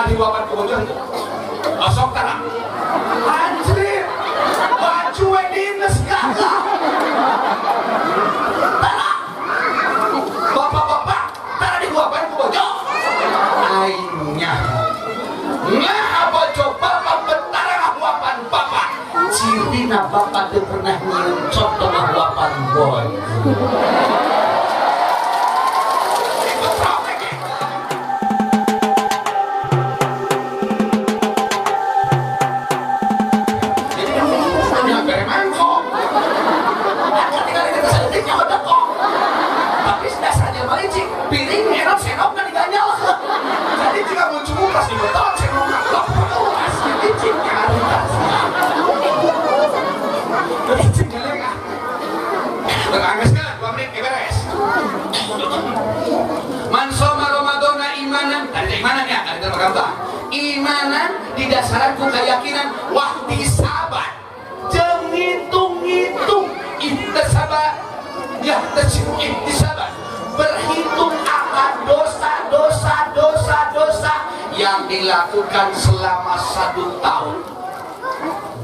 Pernah dihuapan ku bojo henteu? Osok tara. Anjir. Baju we dinas kagak. Tara. Bapak-bapak, tara dihuapan ku bojo. Aing nyaho. Ngaha bojo bapak betara ngahuapan bapak. Cirina bapak teu pernah nyium contoh ngahuapan bojo. Imanan didasaran ku keyakinan wahtisaban jeung ngitung-ngitung ihtisaba ya tasibu ihtisaban berhitung akan dosa-dosa dosa-dosa yang dilakukan selama 1 tahun.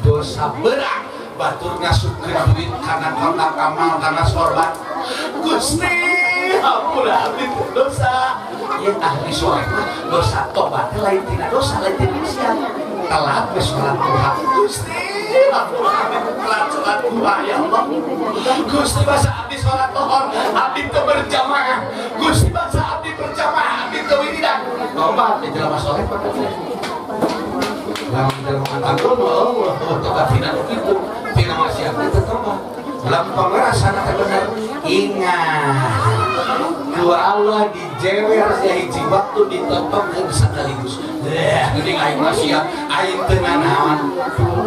Dosa berat batur ngasupkeun duit kana kotak amal kana sorban. Gusti ampun abdi dosa. Ya ahli soleh mah dosa tobat lain tina dosa lain tina maksiat. Telat we salat duha. Gusti ampun abdi telat salat duha ya Allah. Gusti basa abdi salat lohor abdi teu berjamaah. Gusti basa abdi berjamaah abdi teu wiridan. Tobat teh jelema soleh mah teh. Lamun jelema anggur mah eueuh tobat tina nu kitu. Tina maksiat teh tobat. Lamun ngrasana teh bener ingat dua Allah dijewer hiji waktu ditotongkeun sekaligus. Geuning aing maksiat aing teu nanaon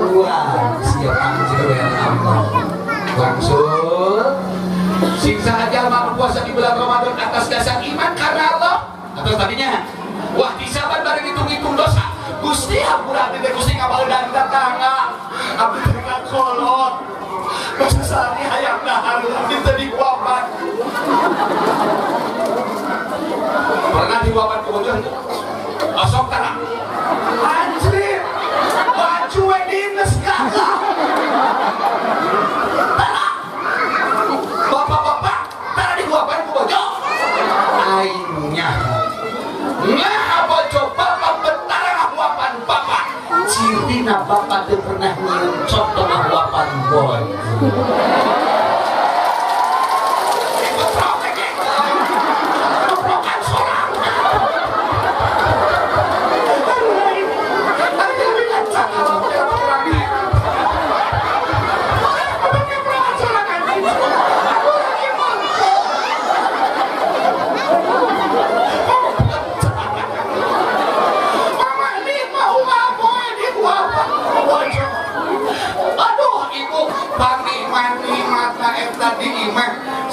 dua siap jewer Allah. Langsung siksa jalma nu puasa di bulan Ramadan atas dasar iman karena Allah atau tadinya wah disaban bareng hitung-hitung dosa. Gusti hampura abdi teh Gusti ngabaleudan tetangga abdi teh ngakolot basa sari hayang dahar abdi teh dikuapan. Pernah dihuapan ku bojo henteu? Osok tara. Anjir. Baju we dinas kagak. Tara. Bapak-bapak, tara dihuapan ku bojo. Aing nyaho. Ngaha bojo bapak betara ngahuapan bapak. Cirina bapak teu pernah nyium contoh ngahuapan bojo.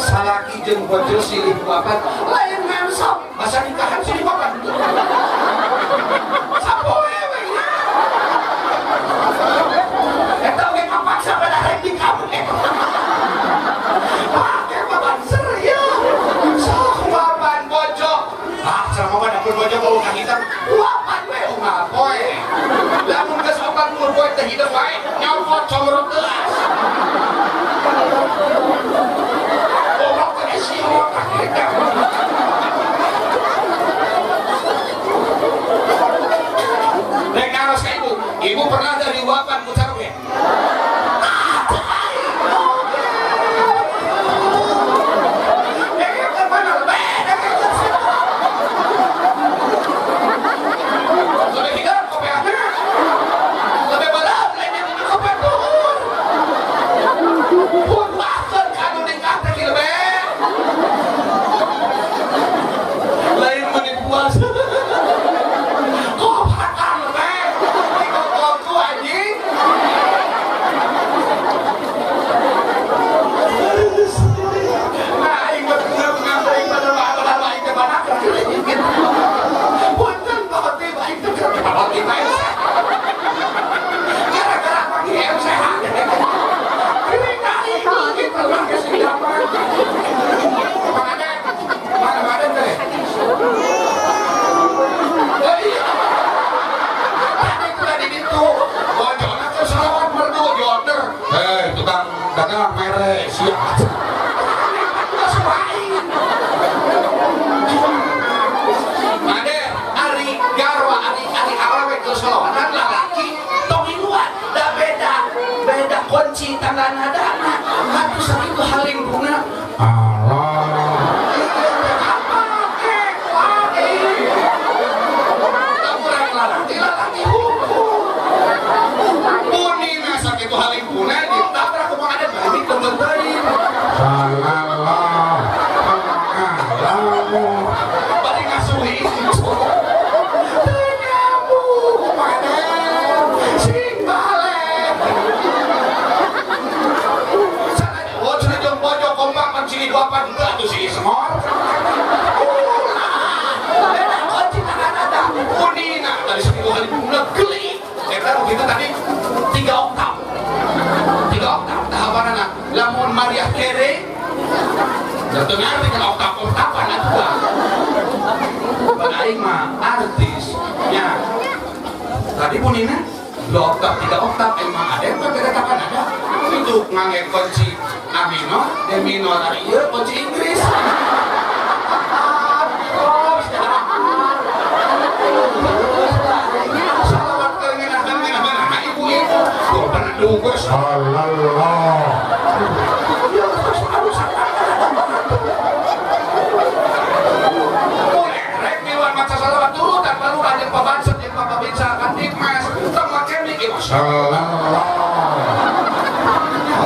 Salaki jeung bojo silih huapan lain ngansap masa nikahan silih huapan sapoe we eta oge kapaksa pada rek di kamu pake babanser ya sok huapan bojo ah selama mah dapur bojo bau kahitam huapan we unggal poe lamun geus 40 poe teh hideung wae nyopot comrot teuas. Rek naros ka ibu, ibu pernah dari uapan ku caroge? tanda nadana. Atuh sakitu halimpungna. Allah. Apa kek aing. Urang lalaki-lalaki hukum. Bunina sakitu halimpungna ditabrak ku Mang Aden balik teu teuing. Salallah. Alamu. Bari ngasuhi. Teu nyambung ku Mang Aden. Sing balik. Sana oh cenah jeung pojok kompak pan cili dua pan henteu atuh si Ismor. Ulah. Eta kunci tangan Bunina tadi sakitu halimpungna geli. Eta begitu tadi 3 oktav. 3 oktav tahapanana. Lamun Maria Carey da teu ngarti kana oktav-oktavan atuh. Pan aing mah artis nya. Tadi bunina 2 oktav 3 oktav aing mah ada mah ketetapan ada. Itu ngangge kunci A minor, D minor, ari ieu kunci Inggris. Salawat keur ngeunah-ngeunah ibu-ibu. Tuh pernah duga Salallah. Ya terus aduh boleh rek miluan maca salawat turutan palurah jeung pabanset jeung pababinsa kandikmas tong make mikir Salallah.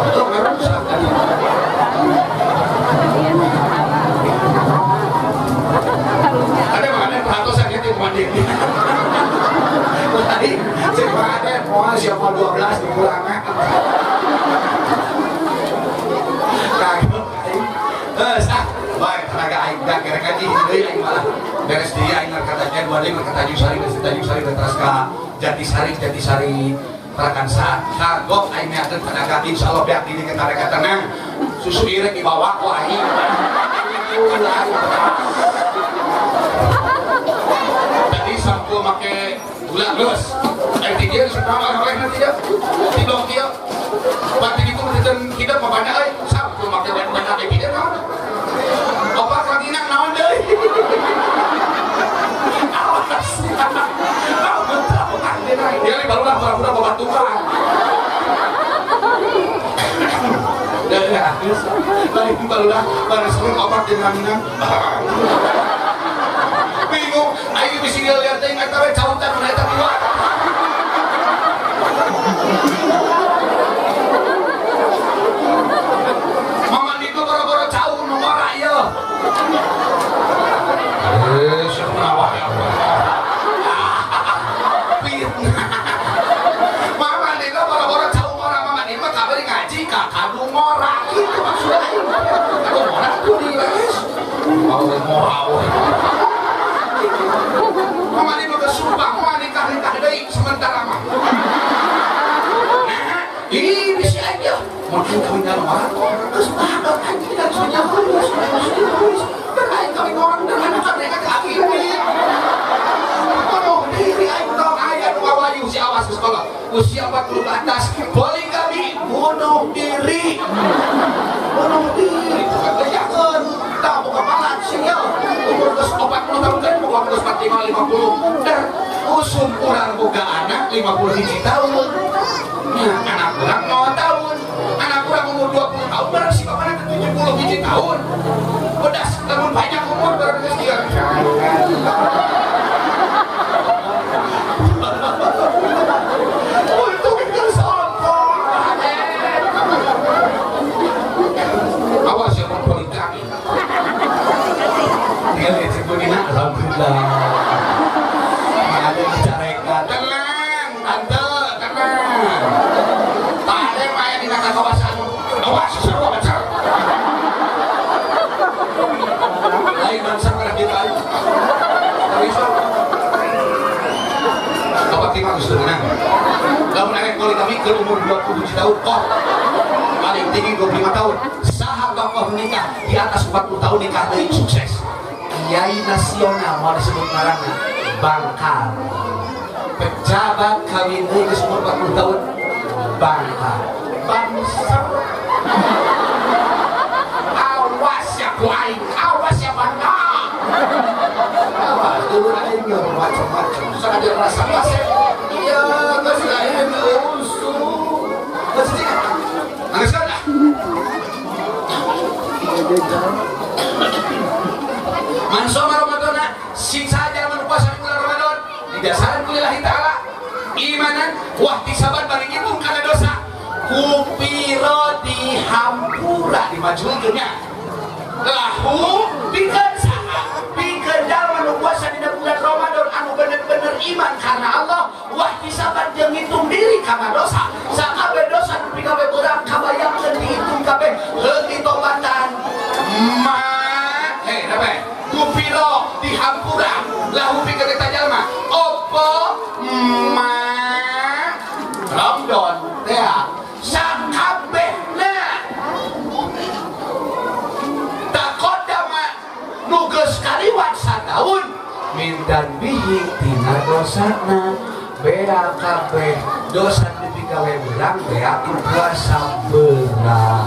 Tuh ngarusak tadi. Ada mana perhatosan ya di mandi. Tadi cek ada moal siapa 12 dikurangna. Kagok aing. Geus ah, bae tenaga aing da gerek ngaji deui aing malah. Beres deui aing katanya dua deui ka Tanjung Sari, beres Tanjung Sari terus ka Jatisari, Jatisari Tarakan saat kagok aing meakeun tenaga insyaallah beak diri ke tenaga tenang. Susu irek dibawa ku aing. Ulah. Tadi sampul make gula geus. Aing ti dieu suka oleh nanti dia. Ti blok dieu. Pati itu meureun hidup mah banyak euy. Sampul make banyak aing dieu naon. Opat ranginang naon deui. Awas. Dia barulah pura-pura babaturan. Ya, lain barulah baru sebelum opat jeung ranginang. Bingung, aing bisi lieur teuing eta we cautan nu eta dua. Mama niku boro-boro cau nu ngora ieu. Eh, sakunawa ya Allah. Fitnah. Mama niku boro-boro cau ngora, mama niku mah kabeh ngaji ka kadu ngora kitu maksud aing. Kadu ngora tuh di geus. Mau ngora we. Mama niku geus sumpah moal nikah-nikah deui sementara mah. Nah, ih bisi aja. Mun aing kawin ka ngora, geus badak anjing dan senyawa geus. Dan aing kawin ngora dan anak mereka ka ini. Bunuh diri aing tong aya nu wawayu si awas geus kolot. Usia 40 ke atas poligami bunuh diri. Bunuh diri kejakeun. Tah boga malat sia. Umur geus 40 tahun kan boga geus 45 50. Dan usum urang boga anak 51 tahun. Nah, anak urang 0 tahun. Anak urang umur 20 tahun bareng si bapana ke 71 tahun. Udah lamun banyak umur bareng geus kieu. Untung geus sombong. Awas ya mun poligami. Tinggal cek bunina alhamdulillah. Ada dicarekan. Tenang, tante, tenang. Tak ada yang aya dina kawasan. Awas sarua baca. Lain bangsa kana kitu aing. Tapi sok. Bapak timah geus teu meunang. Lamun arek poligami keur umur 27 tahun kok. Paling tinggi 25 tahun. Saha tokoh nikah di atas 40 tahun nikah deui sukses. Kiai nasional mau disebut ngaranna Bangkal. Pejabat kawin deui geus umur 40 tahun Bangkal. Bangsa. Awas ya ku aing, awas ya Bangkal. Awas dulu aing macam-macam. Sok ada rasa kasep. Iya, geus lain usuh. Geus cik. Man soma Ramadana, sing saha anu puasa di bulan Ramadan didasaran ku lillahi ta'ala imanan wahtisaban bari ngitung kana dosa kupiro dihampura dimajulkeun nya lahu pikeun saha pikeun jalma nu puasa dina bulan Ramadan anu bener-bener iman karena Allah wahtisaban jeung ngitung diri kana dosa sakabeh dosa nu pikawe beurang kabayangkeun dihitung kabeh heuh ditobatan ma hei apa kupiro dihampura lahu pikeun eta jalma opo ma Ramadan teh sakabehna taqaddama nu geus kaliwat sataun min danbihi tina dosana bea kabeh dosa dipikawe beurang bea ku puasa beurang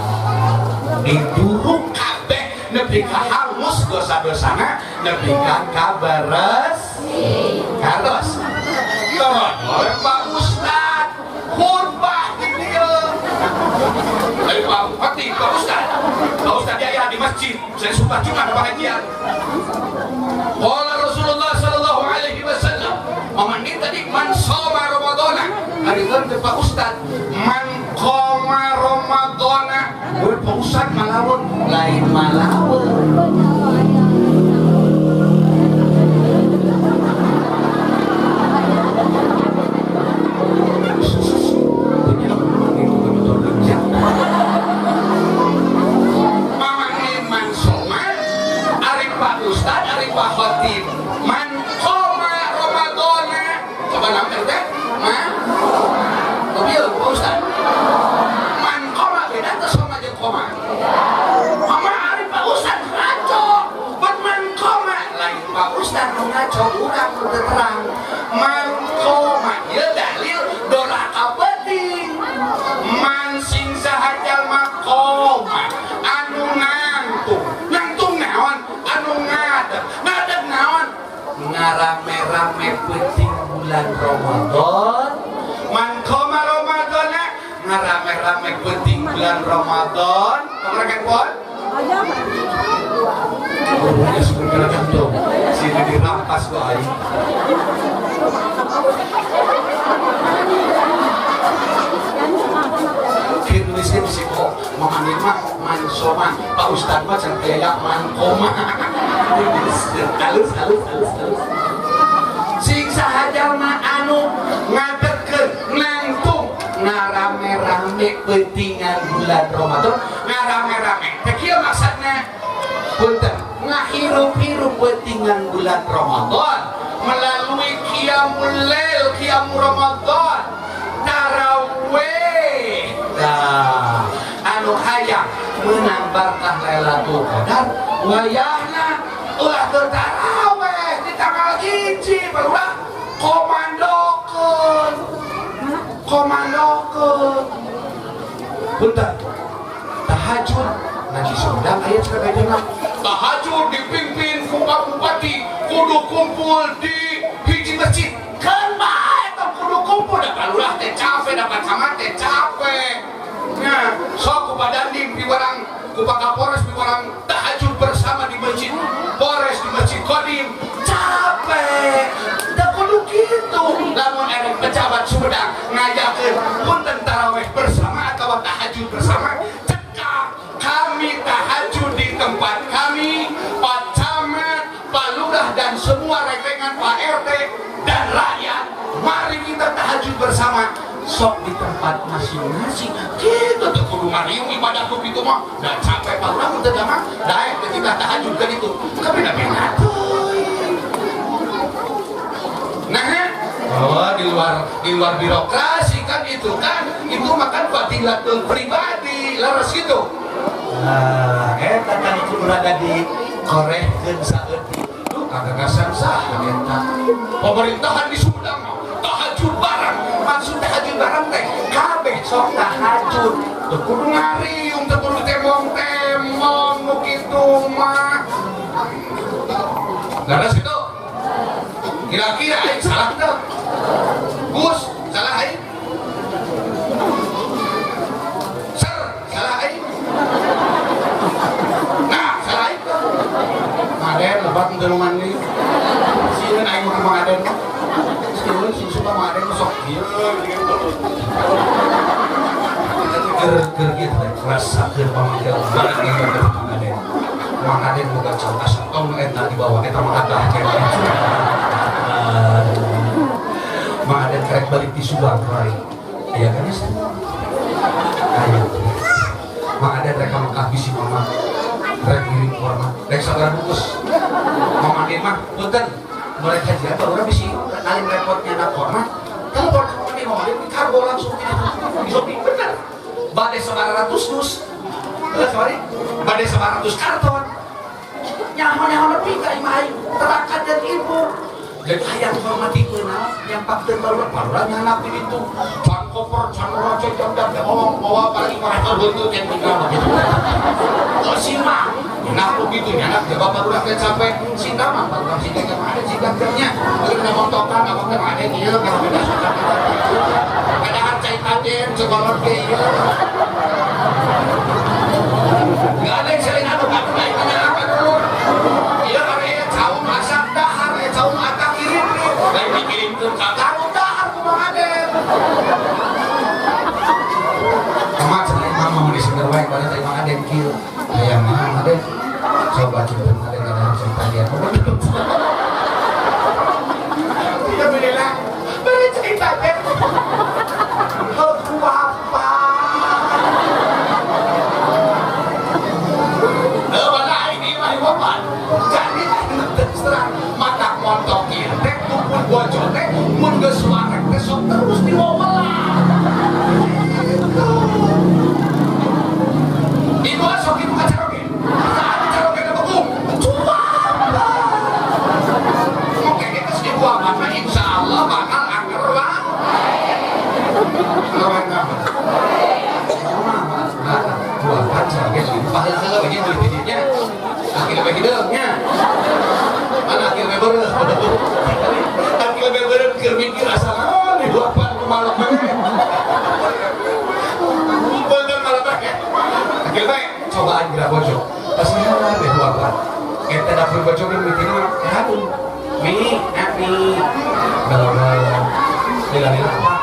diduruk kabeh nepi ka hangus dosa-dosana nepi ka kaberes karos turun oleh Pak Ustad khutbah di dieu dari Pak Bupati, Pak Ustad Pak Ustad dia di masjid saya sumpah Jumat pengajian. Qala Rasulullah sallallahu alaihi wasallam mamandi tadi man shoma Ramadana hari itu Pak Ustad man qoma Ramadana Pak Ustad malawun lain malawun. Rame-rame penting bulan Ramadan man qoma Ramadana ngarame-rame penting bulan Ramadan kemarin pon sini dirampas wae. Nulisnya si kok mamani mah man soma Pak Ustad mah can aya man koma. Halus halus halus halus. Sing saha jalma anu ngadegkeun nangtung ngarame-rame pentingan bulan Ramadan ngarame-rame teh kieu maksudna punten ngahirup-hirup pentingan bulan Ramadan melalui qiyamul lail qiyamul Ramadan tarawih. Nah, anu hayang menang barkah Lailatul Qadar wayahna ulah keur tarawih di tanggal 1 barulah komandokeun komandokeun punten tahajud ngaji Sumedang aya cenah kajengna tahajud dipimpin ku Pak Bupati kudu kumpul di hiji masjid kan bae tong kudu kumpul da balurah teh capek da camat teh capek. Nah, sok ku Pak Dandim piwarang ku Pak Kapolres piwarang tahajud bersama di masjid Polres di masjid Kodim capek da kudu kitu lamun erek pejabat Sumedang ngajakeun punten tarawih bersama atau tahajud bersama cekap kami tahajud di tempat kami Pak Camat, Pak Lurah dan semua rekan-rekan Pak RT dan rakyat mari kita tahajud bersama sok di tempat masing-masing gitu tuh kudu ngariung ibadah ku kitu mah da capek Pak Lurah teu mah daek ketika tahajud kan itu kabeh-kabeh teuing. Nah, oh di luar birokrasi kan itu makan fadilatul pribadi leres gitu. Nah, eta kan kudu rada dikorehkeun saeutik. Duh kagagasan saha eta. Pemerintahan di Sumedang tahajud bareng. Maksud tahajud bareng teh kabeh sok tahajud. Teu kudu ngariung, teu kudu temong-temong nu kitu mah. Leres gitu. Kira-kira aing salah teu? Gus, salah aing? Ser, salah aing? Nah, Aden lebat teu mandi. Sieun aing mah Mang Aden. Sieun sing suka Mang Aden sok ieu gitu. Ger-ger gitu rasakeun pamangkel banget gitu Mang Aden. Mang Aden boga cau asa tong eta dibawa eta mah agah kene. Mang Aden karek balik di Subang kemarin. Iya kan ya? Ayo. Mang Aden rek ka Mekah bisi mama. Rek ngirim korma, rek sabaraha bungkus. Mang Aden mah punten. Mereka hajian baru bisi nalin repotnya na korma. Telepon ka Mang Aden, Mang Aden kargo langsung di shopping bener. Bade 900 dus. Sorry, bade 900 karton. Nyaho-nyaho lebih ka imah aing, terakat dan ibu. Jadi hayang hormati keunal, nyampakkeun barudak barudak nyanak di ditu. Can koper, can roce, jam jam ngomong bawa paling mereka heunteu can tinggal begitu. Oh si mah, nyanak begitu nyanak jawab barudak teh capek. Sinta mah barudak sinta teh ada sinta nya. Beureum montokan apa teh ada ieu kana beda sinta. Padahal cai taden sekolot ge ieu. Enggak ada yang selain anu aku lain tanya apa dulu. Iya karena ya cau masak dahar ya cau masak kirim nih. Lain dikirimkeun ka Garut dahar kumaha Aden. Mama cenah mama mau diseger wae pada teh Mang Aden kieu. Hayang mah Aden. Coba cinten Aden ada cerita dia. Tidak boleh beri cerita deh. Aku apa? Jadi terus terang mata montok ieu teh kumpul bojo teh mun geus wareg teh sok terus diwowelah. Ibu sok ibu ka caroge. Saat caroge teh begung. Cuap. Oke, geus dibuang mah insyaallah bakal angker wae. Lawan apa? Buatan caroge paheula we nya duit-duitnya. Akhirnya bagi nya mana akhirnya beureuh akhirnya beureuh keur mikir asal naon di buatan kumaha bae bener malah bae akhirnya bae cobaan geura bojo pasihan deh buatan eta dapur bojo ge mitina aduh mi ami galau-galau lila-lila apa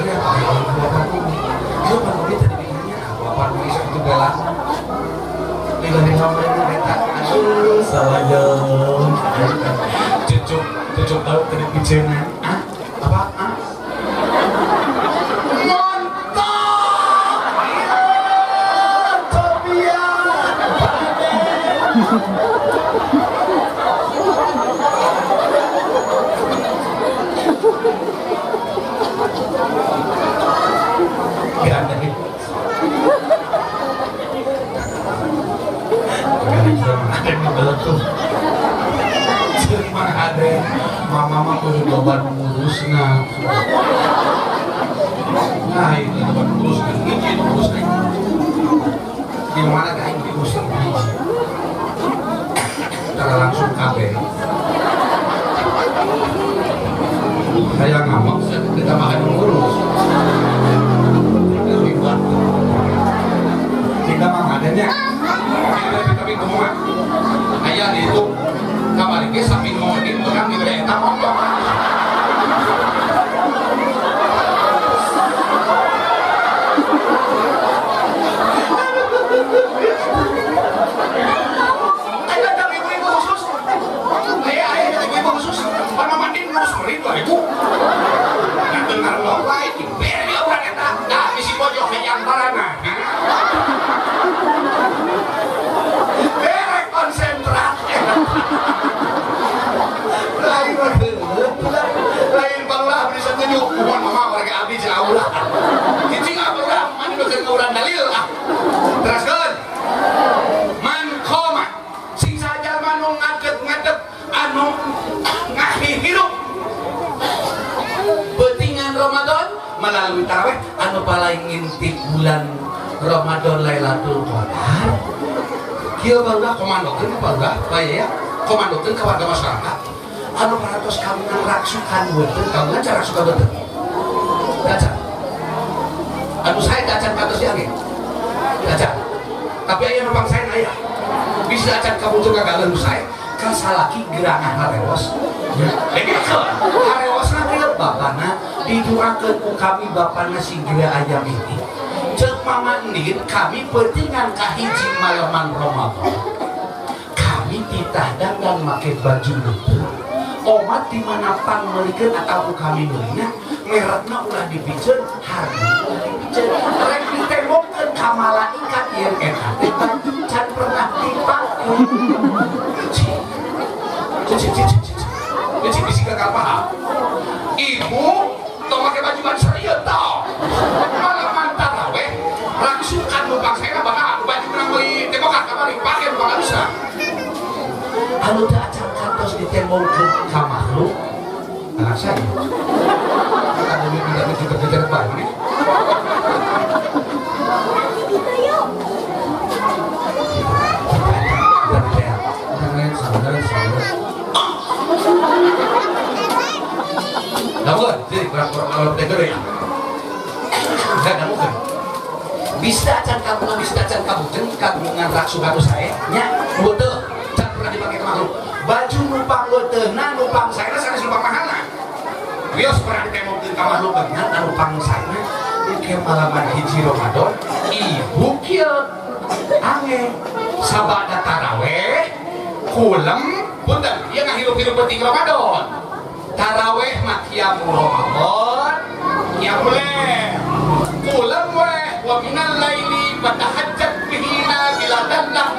ini apa ya buatan ini itu pan tadi bikinnya apa pan itu galah lila-lila mereka aduh salah jauh cucuk baru tadi pijenan ah apa ah montok iya cobian ya dari cuma ada mama mah kudu loba ngurusna. Nah itu loba ngurusna, hiji ngurusna. Di mana aing diusir hiji. Cara langsung kabeh. Hayang ngamuk kita makan ngurus. Kita mah adanya. Tapi kumaha? Aya di itu kamari ge samping ngomong orang dibere eta montok. Aya da ibu-ibu khusus. Aya aya ibu-ibu khusus. Pan mandi ngurus meuri 2000. Nah bener lo wae dibere di urang eta. Nah bisi pojok hayang parana. Bere konsentrat. Lain lain banglah bisa setuju. Mohon mama warga abdi cenah ulah. Cicing ah urang mani nu keur ngurang dalil ah. Teraskeun. Man qoma sing sajalma nu ngadeg-ngadeg anu ngahihirup peutingan Ramadan melalui tarawih anu paling ngintip bulan Ramadan Lailatul Qadar. Kieu barudak komandokeun barudak bae ya. Komandokeun ka warga masyarakat. Anu parantos kagungan raksukan beuteung, kagungan cara raksukan beuteung. Dacan. Anu sae dacan kantos diangge. Dacan. Tapi aya nu pangsaen aya. Bisa acan kamuncul ka galeuh nu sae, Ka salaki gerangan harewos. Dengekeun, harewosna kieu bapana didurakeun ku kami bapana si geura ayam ini. Ceuk Mama Ndin kami peutingan ka hiji malaman Ramadan. Kami titah dandan make baju leuteung. Omat di mana pang meulikeun atau ku kami meulina merekna ulah dipiceun, harga ulah dipiceun. Rek ditembongkeun ka malaikat yen eta teh baju can pernah dipake. Cicik cicik cicik. Cicik bisi gagal paham. Ibu tong make baju baju serieu tong. Malaman taraweh rangsukan numpang saya bakal baju menang beli tembok kamari pake numpang halusna. Anu teu acan kantos ditembongkeun ka makhluk anak saya. Kata demi tidak kejar-kejar bae maneh. Bisa can kamu, bisa can kamu, kagungan raksukan saya, nya, betul, can pernah dipakai ke makhluk. Baju numpang leuteuna, numpang saya, sanes numpang mahalna. Wios pernah ditembongkeun ka makhluk beungan, numpang saya, ke malaman hiji Ramadan, ibu kieu ange sabada taraweh, kulem, punten, ieu ngahirup-hirup penting Ramadan. Taraweh mah qiyamul Ramadan, qiyamul lail. Kulem weh wa minal laili fatahajjat bihi nafilatan lak.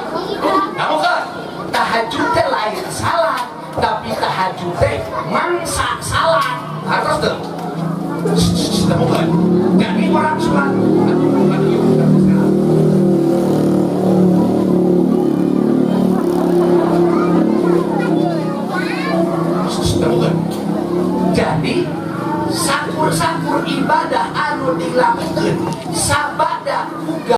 Namun kan tahajud teh lain salat, tapi tahajud teh mangsa salat. Hartos teu? Namun jadi orang sholat. Jadi sakur-sakur ibadah anu dilakukan sabada uga